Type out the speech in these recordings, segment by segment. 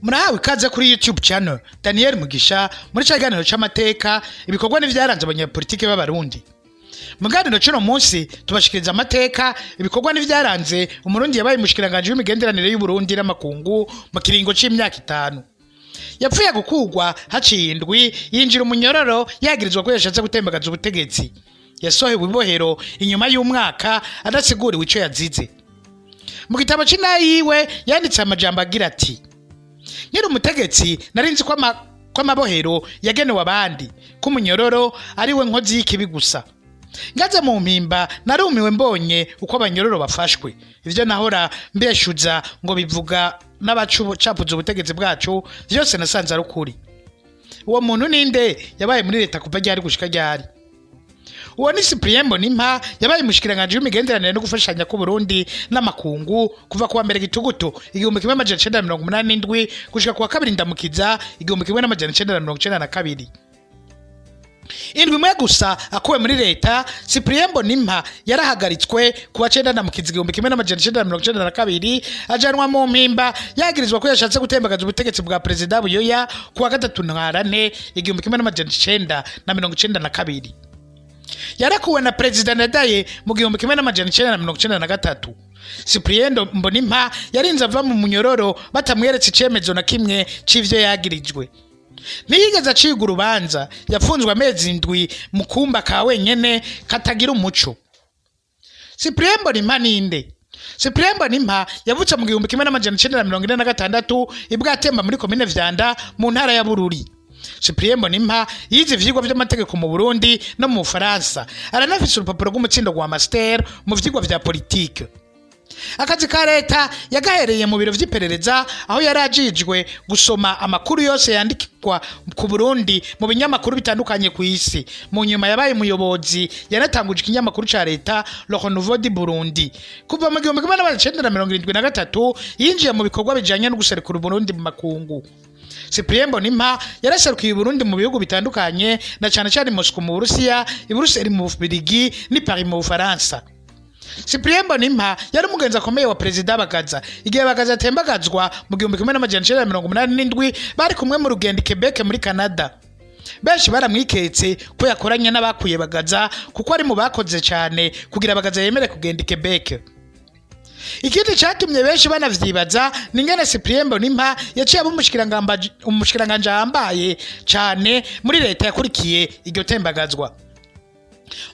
Murahawe ikaze kuri YouTube channel Daniel Mugisha muri ca kiganiro c'amateka, ibikorwa n'ivyaranze abanyapolitike b'Abarundi. Mu kiganiro c'uno munsi tubashikiriza amateka, ibikorwa n'ivyaranze Umurundi yabaye umushikiranganji w'imigenderanire y'Uburundi n'amakungu mu kiringo c'imyaka 5. Yapfuye gukugwa haciye indwi yinjira umunyororo yagirizwa ko yashatse gutembagaza ubutegetsi. Yasohewe ibohero inyuma y'umwaka adasiguriwe ico yazize. Mu gitabo c'intahe yiwe yanditse amajambo agira ati: "Nkiri umutegetsi nari nzi ko amabohero yagenewe abandi, ko umunyororo ari we nkozi y'ikibi gusa. Ngaze mu mpimba narumiwe mbonye uko abanyororo bafashwe. Ivyo nahora mbeshuza ngo bivuga n'abacapuza ubutegetsi bwacu vyose nasanze ari ukuri." Uwo muntu ninde? Yabaye muri leta kuva ryari gushika ryari? Uwo ni Cyprien Mbonimpa, yabaye umushikiranganji w'imigenderanire no gufashanya k'Uburundi n'amakungu kuva kuwa 1 Gitugutu 1987 gushika kuwa 2 Ndamukiza 1992. Indwi imwe gusa akuwe muri leta, Cyprien Mbonimpa yarahagaritswe kuwa 9 Ndamukiza 1992, ajanwa mu mpimba yagirizwa ko yashatse gutembagaza ubutegetsi bwa Perezida Buyoya kuwa 3 Ntwarante 1992. Yarakuwe na Perezida Ndadaye mu 1993. Cyprien Mbonimpa yarinze ava mu munyororo batamweretse icemezo na kimwe c'ivyo yagirijwe. Ntiyigeze acibwa urubanza, yafunzwe amezi 7 mu kumba ka wenyene katagira umuco. Cyprien Mbonimpa ninde? Cyprien Mbonimpa yavutse mu 1946 i Bwatemba muri komine Vyanda mu ntara ya Bururi. Cyprien Mbonimpa yize ivyigwa vy'amategeko mu Burundi no mu Bufaransa, aranafise urupapuro rw'umutsindo rwa master mu vyigwa vya politike. Akazi ka leta yagahereye mu biro vy'iperereza, aho yari ajejwe gusoma amakuru yose yandikwa ku Burundi mu binyamakuru bitandukanye ku isi. Mu nyuma yabaye umuyobozi, yanatanguje ikinyamakuru ca leta Le Renouveau du Burundi. Kuva mu 1973 yinjiye mu bikorwa bijanye no guserukira Uburundi mu makungu. Cyprien Mbonimpa yaraserukiye Uburundi mu bihugu bitandukanye, na cane cane Moscou mu Burusiya, i Buruseli mu Bubirigi n'i Paris mu Bufaransa. Cyprien Mbonimpa yari umugenzi akomeye wa Perezida Bagaza. Igihe Bagaza atembagazwa mu 1987, bari kumwe mu rugendo i Quebec muri Canada. Benshi baramwiketse ko yakoranye n'abakuye Bagaza, kuko ari mu bakoze cyane kugira Bagaza yemere kugenda i Quebec. Ikindi cyatumye benshi banavyibaza ni ingene Cyprien Mbonimpa yaciye aba umushikiranganje ahambaye cane muri leta yakurikiye iryo tembagazwa.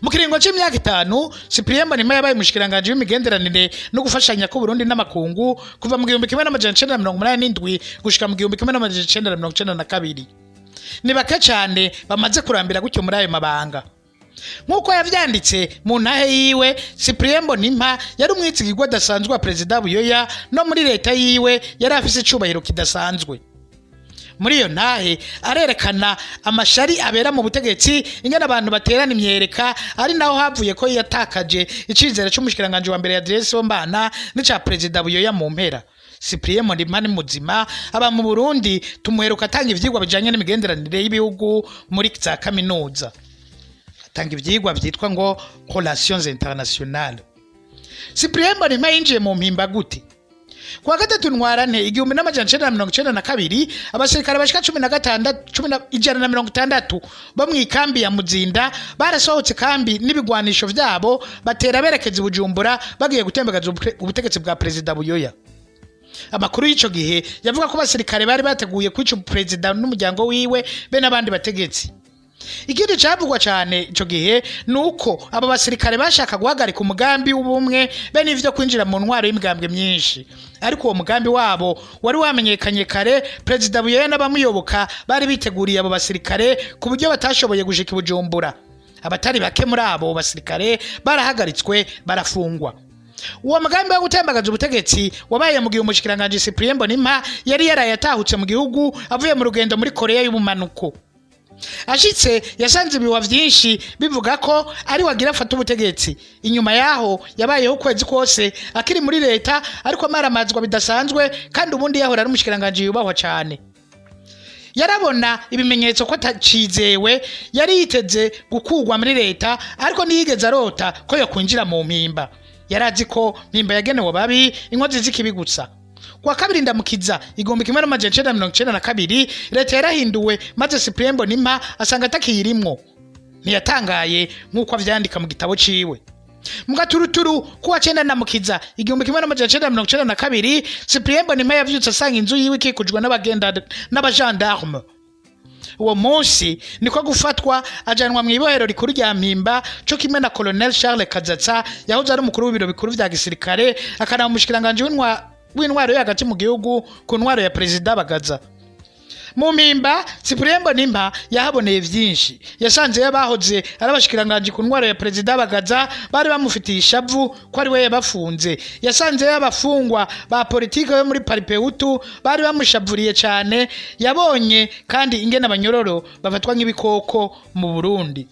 Mu kiringo c'imyaka 5, Cyprien Mbonimpa yabaye umushikiranganji w'imigenderanire no gufashanya k'Uburundi n'amakungu kuva mu 1987 gushika mu 1992. Ni bake cane bamaze kurambira gutyo muri ayo mabanga. Nk'uko yavyanditse mu ntahe yiwe, Cyprien Mbonimpa yari umwizigirwa adasanzwe wa Perezida Buyoya, no muri leta yiwe yari afise icubahiro kidasanzwe. Muri iyo ntahe arerekana amashari abera mu butegetsi, ingene abantu baterana imyereka, ari naho havuye ko yatakaje icizere c'umushikiranganji wa mbere Adrien Sibomana n'ica Perezida Buyoya mu mpera. Cyprien Mbonimpa ni muzima, aba mu Burundi, tumuheruka atanga ivyigwa bijanye n'imigenderanire y'ibihugu muri za kaminuza, atanga ivyigwa vyitwa ngo relations internationales. Cyprien Mbonimpa yinjiye mu mpimba gute? Kuwa 3 Ntwarante 1992, abasirikare bashika 16, 160 bo mw'ikambi ya Muzinda barasohotse kambi n'ibigwanisho vyabo, batera berekeza i Bujumbura bagiye gutembagaza ubutegetsi bwa Perezida Buyoya. Amakuru y'ico gihe yavuga ko abasirikare bari bateguye kwica perezida n'umuryango wiwe be n'abandi bategetsi. Ikindi cavugwa cane ico gihe ni uko abo basirikare bashaka guhagarika umugambi w'ubumwe be n'ivyo kwinjira mu ntwaro y'imigambwe myinshi. Ariko uwo mugambi wabo wari wamenyekanye kare. Perezida Buyoya n'abamuyoboka bari biteguriye abo basirikare ku buryo batashoboye gushika i Bujumbura. Abatari bake muri abo basirikare barahagaritswe, barafungwa. Uwo mugambi wo gutembagaza ubutegetsi wabaye mu gihe umushikiranganji Cyprien Mbonimpa yari yaraye atahutse mu gihugu avuye mu rugendo muri Korea y'ubumanuko. Ashitse yasanze ibihuha vyinshi bivuga ko ari wagira afata ubutegetsi. Inyuma yaho yabayeho ukwezi kose akiri muri leta, ariko amaramazwa bidasanzwe, kandi ubundi yahora ari umushikiranganji yubahwa cane. Yarabona ibimenyetso ko atacizewe, yari yiteze gukurwa muri leta, ariko ntiyigeze arota ko yokwinjira mu mpimba. Yari azi ko mpimba yagenewe ababi, inkozi z'ikibi gusa. Kuwa kabiri Ndamukiza 1992, leta yarahinduwe, maze Cyprien Mbonimpa asanga atakiyirimwo. Ntiyatangaye nk'uko avyandika mu gitabo ciwe. Mu gaturuturu kuwa cenda Ndamukiza 1992, Cyprien Mbonimpa yavyutse asanga inzu yiwe ikikujwe n'abagenda n'abagendarme. Uwo munsi niko gufatwa, ajanwa mu ibohero rikuru rya Mpimba, co kimwe na Colonel Charles Kazatsa, yahoze ari umukuru w'ibiro bikuru vya gisirikare, akanaba umushikiranganji w'intwaro yo hagati mu gihugu ku ntwaro ya Perezida Bagaza. Mu Mpimba, Cyprien Mbonimpa yahaboneye vyinshi. Yasanzeyo abahoze ari abashikiranganji ku ntwaro ya Perezida Bagaza bari bamufitiye ishavu ko ari we yabafunze. Yasanzeyo abafungwa ba politike yo muri Palipehutu bari bamushavuriye cane. Yabonye kandi ingene abanyororo bafatwa nk'ibikoko mu Burundi.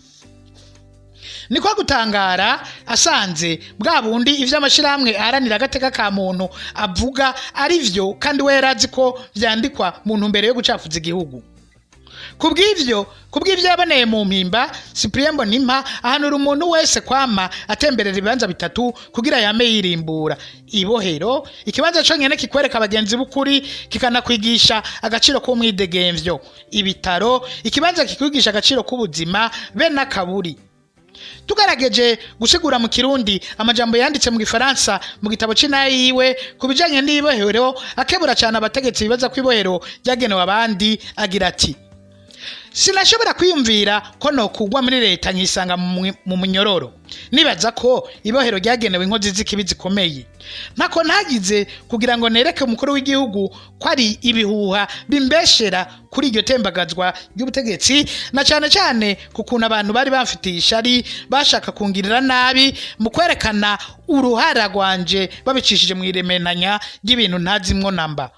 Niko gutangara asanze bwa bundi ivyo amashirahamwe aharanira agateka ka muntu avuga ari vyo, kandi we yarazi ko vyandikwa mu ntumbero yo gucafuza igihugu. Kubw'ivyo yaboneye mu Mpimba, Cyprien Mbonimpa ahanura umuntu wese kwama atemberera ibibanza bitatu kugira yame yirimbura: ibohero, ikibanza conyene kikwereka abagenzi b'ukuri kikanakwigisha agaciro k'umwidegemvyo; ibitaro, ikibanza kikwigisha agaciro k'ubuzima be n'akaburi. Tugerageje gusigura mu Kirundi amajambo yanditse mu Gifaransa mu gitabo c'inayi yiwe ku bijanye n'ibohero, akebura cane abategetsi bibaza ko ibohero ryagenewe abandi, agira ati: "Sinashobora kwiyumvira ko nokugwa muri leta nkisanga mu munyororo. Nibaza ko ibohero ryagenewe inkozi z'ikibi zikomeye. Ntako ntagize kugira ngo nereke umukuru w'igihugu ko ari ibihuha bimbeshera kuri iryo tembagazwa ry'ubutegetsi, na cane cane ku kuntu abantu bari bamfitiye ishari bashaka kungirira nabi mu kwerekana uruhara rwanje babicishije mu iremenanya ry'ibintu ntazimwo namba.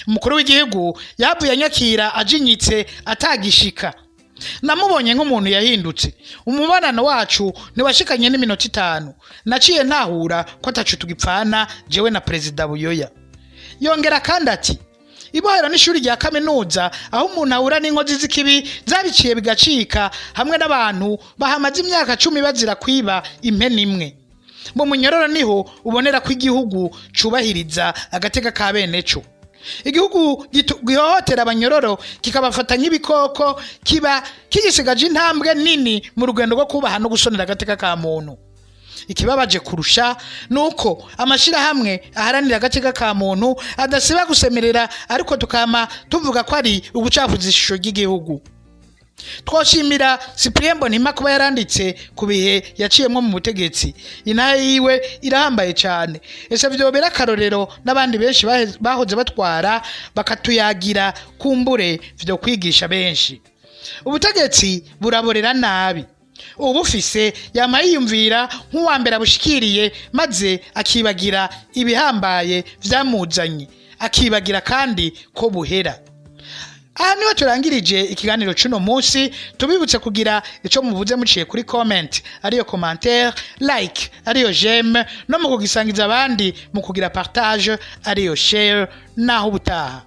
Umukuru w'igihugu yavuye anyakira ajinyitse atagishika. Namubonye nk'umuntu yahindutse. Umubonano wacu ntiwashikanye n'iminota 5. Naciye ntahura ko atacu tugipfana jewe na Perezida Buyoya." Yongera kandi ati: "Ibohero n'ishuri rya kaminuza aho umuntu ahura n'inkozi z'ikibi zabiciye bigacika, hamwe n'abantu bahamaze imyaka 10 bazira kwiba impene imwe. Mu munyororo niho ubonera ko igihugu cubahiriza agateka ka bene co. Igihugu gihohotera abanyororo kikabafata nk'ibikoko kiba kigisigaje intambwe nini mu rugendo rwo kubaha no gusonera agateka ka muntu. Ikibabaje kurusha nuko amashirahamwe aharanira agateka ka muntu adasiba gusemerera, ariko tukama tuvuga ko ari ugucafuza ishusho ry'igihugu." Twoshimira Cyprien Mbonimpa kuba yaranditse ku bihe yaciyemwo mu butegetsi. Inaha yiwe irahambaye cyane. Ese vyobera akarorero n'abandi benshi bahoze batwara bakatuyagira, kumbure vyo kwigisha benshi. Ubutegetsi buraborera nabi. Ubufise yama yiyumvira nk'uwa mbere abushikiriye, maze akibagira ibihambaye vyamuzanye, akibagira kandi ko buhera. Aha niho turangirije ikiganiro c'uno munsi. Tubibutse kugira ico muvuze muciye kuri comment, ariyo commentaire, like ariyo j'aime, no mu kugisangiza abandi mu kugira partage, ariyo share. Naho ubutaha.